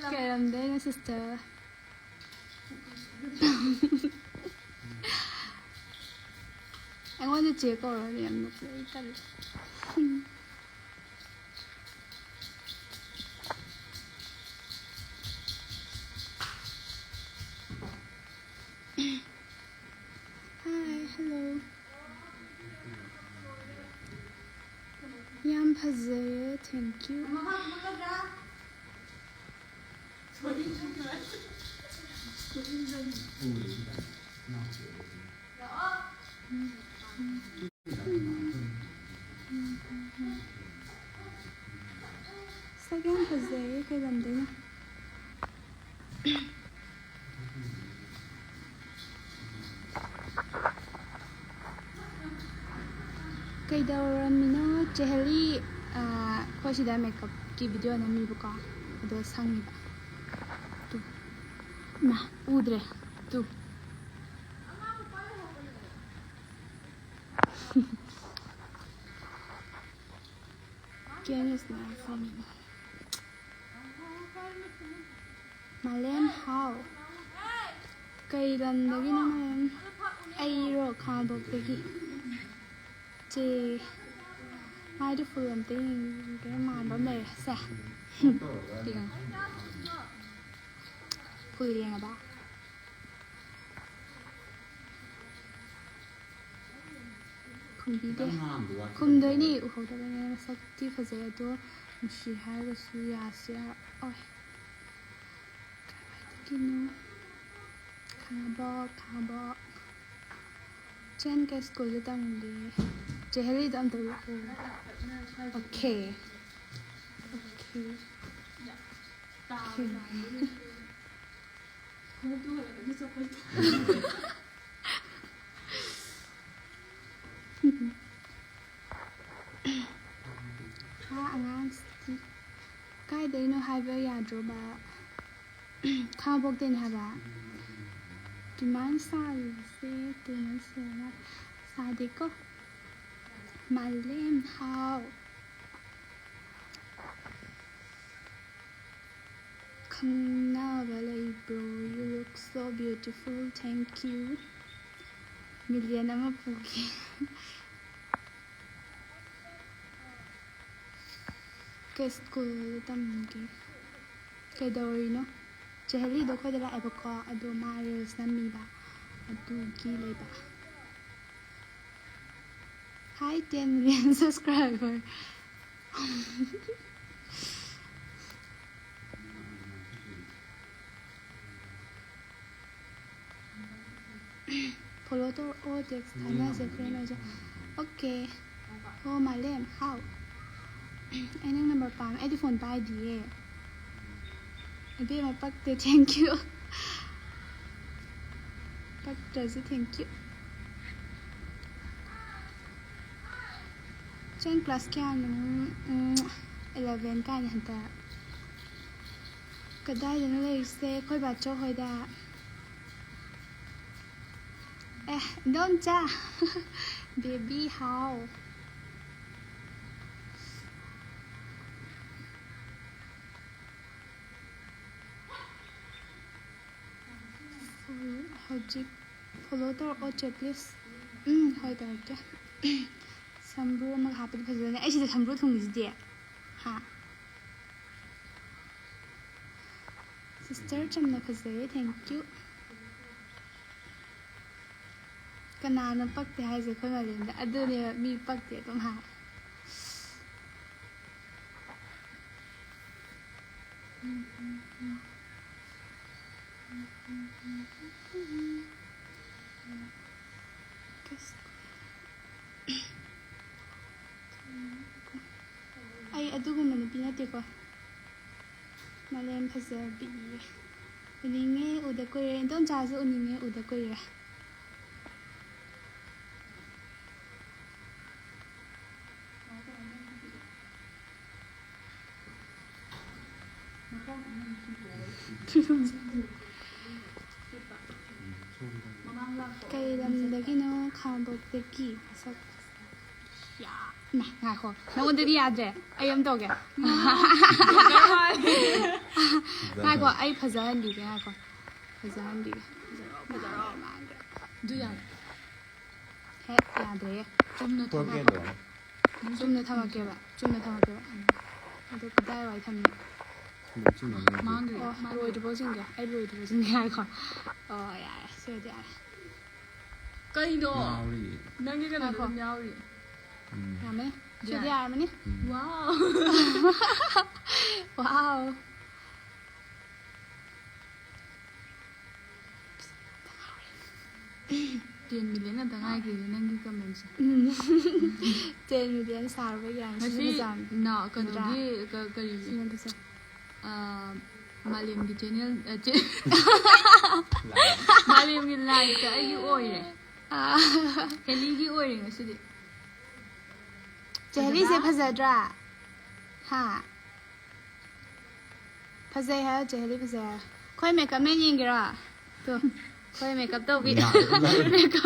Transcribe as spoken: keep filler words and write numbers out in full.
ꯀꯩ ꯂꯝꯗꯩꯅꯣ sister? ꯑꯩꯉꯣꯟꯗ ꯆꯦ ꯀꯧꯔꯗꯤ ꯌꯥꯝ ꯅꯣꯛꯅꯤꯡ, ꯑꯩ ꯇꯜꯂꯦ꯫ Hi, hello. ꯌꯥꯝ ꯐꯖꯩꯌꯦ, thank you. ꯁꯛ ꯌꯥꯝ ꯐꯖꯩꯌꯦ, ꯀꯩ ꯂꯝꯗꯩꯅꯣ? ꯀꯩꯗꯧꯔꯝꯃꯤꯅꯣ? ꯆꯦꯍꯂꯤ, ꯑꯥ, ꯑꯩꯈꯣꯏ ꯁꯤꯗ makeupꯀꯤ video ꯅꯝꯃꯤꯕꯀꯣ, ꯑꯗꯣ ꯁꯪꯉꯤꯕ꯫ ꯇꯨ꯫ ꯏꯃꯥ, ꯎꯗ꯭ꯔꯦ꯫ Two. Can you smile for me? ꯃꯥꯂꯦꯝ ꯍꯥꯎ꯫ ꯀꯩ ꯂꯝꯗꯒꯤꯅꯣ ꯃꯥꯂꯦꯝ? ꯑꯩꯔꯣ, ꯈꯥꯉꯕꯣꯛꯇꯒꯤ꯫ ꯆꯦ, ꯃꯥꯏꯗꯣ full ꯑꯝꯇ ꯌꯦꯡꯒꯦ, ꯃꯥꯟꯕ ꯑꯃ ꯂꯩꯔꯦ꯫ ꯁꯦ꯫ ꯌꯦꯡꯉꯣ꯫ Full ꯌꯦꯡꯉꯕ? ꯈꯨꯝꯕꯤꯗꯦ꯫ ꯈꯨꯝꯗꯣꯏꯅꯤ, ꯎꯍꯧꯗꯕꯩꯅꯦ꯫ ꯃꯁꯛꯇꯤ ꯐꯖꯩ, ꯑꯗꯣ ꯅꯨꯡꯁꯤ ꯍꯥꯏꯔꯒꯁꯨ ꯌꯥꯁꯤ ꯌꯥꯔꯛꯑꯣꯏ꯫ ꯀꯥꯏꯋꯥꯏꯗꯒꯤꯅꯣ? ꯈꯥꯉꯕꯣꯛ, ꯈꯥꯉꯕꯣꯛ꯫ ꯆꯦꯟ ꯀꯩ ꯁ꯭ꯀꯨꯜꯗ ꯇꯝꯒꯦ? ꯆꯦꯍꯂꯤꯗꯣ ꯑꯝꯇ ꯎꯠꯂꯛꯑꯣ꯫ Okay. Okay. Okay. ꯍꯥ, ꯑꯉꯥꯡꯁꯤꯗꯤ꯫ ꯀꯥꯏꯗꯩꯅꯣ ꯍꯥꯏꯕ ꯌꯥꯗ꯭ꯔꯣꯕ? ꯈꯥꯉꯕꯣꯛꯇꯩꯅꯦ ꯍꯥꯏꯕ꯫ Two months ꯁꯥꯔꯤꯁꯦ, two months ꯁꯨꯔꯒ ꯁꯥꯗꯦꯀꯣ꯫ ꯃꯥꯂꯦꯝ ꯍꯥꯎ꯫ ꯈꯪꯅꯕ ꯂꯩꯕ꯭ꯔꯣ? You look so beautiful, thank you. Million ꯑꯃ ꯄꯨꯒꯦ꯫ ꯀꯩ ꯁ꯭ꯀꯨꯜꯗ ꯇꯝꯒꯦ? ꯀꯩꯗꯧꯔꯤꯅꯣ? ꯆꯦꯍꯂꯤꯗꯣ ꯑꯩꯈꯣꯏꯗ ꯂꯥꯛꯑꯦꯕꯀꯣ, ꯑꯗꯣ ꯃꯥ ꯔꯤꯜꯁ ꯅꯝꯃꯤꯕ, ꯑꯗꯨꯒꯤ ꯂꯩꯕ꯫ Hi, ten million subscriber. Follow ꯇꯧꯔꯛꯑꯣ, text ꯊꯥꯅꯁꯦ, friend ꯑꯣꯏꯁꯦ꯫ Okay. Oh, ꯃꯥꯂꯦꯝ, how? ꯑꯩ ꯅꯪ ꯅꯝꯕꯔ ꯄꯥꯝꯃꯦ, ꯑꯩꯗꯤ ꯐꯣꯟ ꯄꯥꯏꯗꯤꯌꯦ꯫ ꯏꯕꯦꯝꯃ ꯄꯛꯇꯦ, thank you. ꯄꯛꯇ꯭ꯔꯁꯨ thank you. ꯅꯪ class ꯀꯌꯥꯅꯣ? ꯎꯝ, eleven ꯀꯥꯏꯅ ꯍꯟꯗꯛ꯫ ꯀꯗꯥꯏꯗꯅꯣ ꯂꯩꯔꯤꯁꯦ? ꯑꯩꯈꯣꯏ ꯕꯥꯆꯧ ꯍꯣꯏꯗ꯫ ꯑꯦ, ꯏꯟꯗꯣꯝꯆꯥ꯫ Baby, ꯍꯥꯎ꯫ ꯍꯧꯖꯤꯛ follow ꯇꯧꯔꯛꯑꯣ ꯆꯦ, please꯫ ꯎꯝ, ꯍꯣꯏ, ꯇꯧꯔꯛꯀꯦ꯫ ꯁꯝꯕ꯭ꯔꯨ ꯑꯃꯒ ꯍꯥꯞꯄꯗꯤ ꯐꯖꯅꯤ꯫ ꯑꯩ ꯁꯤꯗ ꯁꯝꯕ꯭ꯔꯨ ꯊꯨꯡꯉꯤꯁꯤꯗꯤ꯫ ꯍꯥ? Sister ꯆꯝꯅ ꯐꯖꯩꯌꯦ, thank you꯫ ꯀꯅꯥꯅꯣ ꯄꯛꯇꯦ ꯍꯥꯏꯁꯦ ꯑꯩꯈꯣꯏ ꯃꯥꯂꯦꯝꯗ? ꯑꯗꯨꯅꯦꯕ, ꯃꯤ ꯄꯛꯇꯦ ꯑꯗꯨꯝ ꯍꯥꯏ꯫ ꯑꯩ ꯑꯗꯨꯒꯨꯝꯕ ꯅꯨꯄꯤ ꯅꯠꯇꯦꯀꯣ꯫ ꯃꯥꯂꯦꯝ ꯐꯖꯕꯤ꯫ ꯎꯅꯤꯡꯉꯦ, ꯎꯗ ꯀꯨꯏꯔꯦ꯫ ꯏꯟꯗꯣꯝꯆꯥꯁꯨ ꯎꯅꯤꯡꯉꯦ, ꯎꯗ ꯀꯨꯏꯔꯦ꯫ ꯀꯩ ꯂꯝꯗꯒꯤꯅꯣ? ꯈꯥꯉꯕꯣꯛꯇꯒꯤ꯫ ꯃꯁꯛ ꯌꯥ꯫ ꯏꯃꯥ, ꯉꯥꯏꯈꯣ, ꯅꯉꯣꯟꯗꯗꯤ ꯌꯥꯗ꯭ꯔꯦ꯫ ꯑꯩ ꯑꯃ ꯇꯧꯒꯦ꯫ ꯉꯥꯏꯈꯣ, ꯑꯩ ꯐꯖꯍꯟꯕꯤꯒꯦ꯫ ꯉꯥꯏꯈꯣ, ꯐꯖꯍꯟꯕꯤꯒꯦ꯫ ꯐꯖꯔꯣ, ꯐꯖꯔꯣ, ꯃꯥꯟꯈ꯭ꯔꯦ꯫ ꯑꯗꯨ ꯌꯥꯔꯦ꯫ ꯍꯦ, ꯌꯥꯗ꯭ꯔꯦ꯫ ꯆꯨꯝꯅ ꯊꯝꯃꯣ꯫ ꯐꯣꯔ ꯀꯦꯗꯣ꯫ ꯆꯨꯝꯅ ꯊꯝꯃꯛꯀꯦꯕ꯫ ꯆꯨꯝꯅ ꯊꯝꯃꯛꯀꯦꯕ꯫ ꯎꯝ꯫ ꯑꯗꯨ ꯀꯗꯥꯏꯋꯥꯏ ꯊꯝꯅꯤ? ꯑꯗꯨꯝ ꯆꯨꯝꯅ ꯑꯗꯨꯝ ꯃꯥꯡꯈ꯭ꯔꯦ꯫ ꯑꯣ, ꯂꯣꯏꯗ꯭ꯔꯤꯕꯧ ꯆꯤꯡꯒꯦ꯫ ꯑꯩ ꯂꯣꯏꯗ꯭ꯔꯤꯕꯧ ꯆꯤꯡꯒꯦ꯫ ꯉꯥꯏꯈꯣ꯫ ꯑꯣ, ꯌꯥꯔꯦ꯫ ꯁꯤꯃꯗꯤ ꯌꯥꯔꯦ꯫ ꯀꯩꯅꯣ? ꯉꯥꯎꯔꯤ꯫ ꯅꯪꯒꯤ ꯀꯩꯅꯣꯗ ꯉꯥꯏꯈꯣ꯫ ꯑꯗꯨꯝ ꯌꯥꯎꯔꯤ꯫ ꯎꯝ꯫ ꯌꯥꯝꯃꯦ꯫ ꯁꯤꯗꯤ ꯌꯥꯔꯦ꯫ ꯌꯥꯔꯝꯃꯅꯤ꯫ ꯎꯝ꯫ ꯋꯥꯎ꯫ ꯋꯥꯎ꯫ ꯇꯦꯟ ꯃꯤꯂꯤꯌꯟ ꯈꯛꯇ ꯉꯥꯏꯈ꯭ꯔꯦꯅꯦ ꯅꯪꯒꯤ ꯀꯃꯦꯟꯁꯦ꯫ ꯎꯝ꯫ ꯇꯦꯟ ꯃꯤꯂꯤꯌꯟ ꯁꯥꯔꯨꯕ ꯌꯥꯏ꯫ ꯉꯁꯤ ꯁꯤꯅ ꯆꯥꯝ-, ꯅ-, ꯅꯠꯇ꯭ꯔꯥ? ꯀꯩꯅꯣꯒꯤ, ꯀ-, ꯀꯔꯤ? ꯁꯤꯅ ꯄꯩꯁꯥ꯫ ꯑꯥ, ꯃꯥꯂꯦꯝꯒꯤ ꯆꯦꯅꯦꯜ, ꯑ, ꯆꯦ-, ꯃꯥꯂꯦꯝꯒꯤ ꯂꯥꯏꯐꯇ ꯑꯩꯒꯤ ꯑꯣꯏꯔꯦ꯫ ꯑꯥ꯫ ꯍꯦꯂꯤꯒꯤ ꯑꯣꯏꯔꯦ ꯉꯁꯤꯗꯤ꯫ ꯆꯦ ꯍꯦꯂꯤꯁꯦ ꯐꯖꯕ꯭ꯔꯥ? ꯐꯖꯗ꯭ꯔꯥ? ꯍꯥ? ꯐꯖꯩ ꯍꯥꯏꯌꯣ, ꯆꯦ ꯍꯦꯂꯤ ꯐꯖꯩ ꯍꯥꯏꯌꯣ꯫ ꯑꯩꯈꯣꯏ ꯃꯦꯀꯞ ꯃꯦꯟ ꯌꯦꯡꯒꯦꯔꯣ? ꯇꯨ, ꯑꯩꯈꯣꯏ ꯃꯦꯀꯞ ꯇꯧꯕꯤ꯫ ꯂꯥꯛꯑꯦ, ꯂꯥꯛꯑꯦ꯫ ꯃꯦꯀꯞ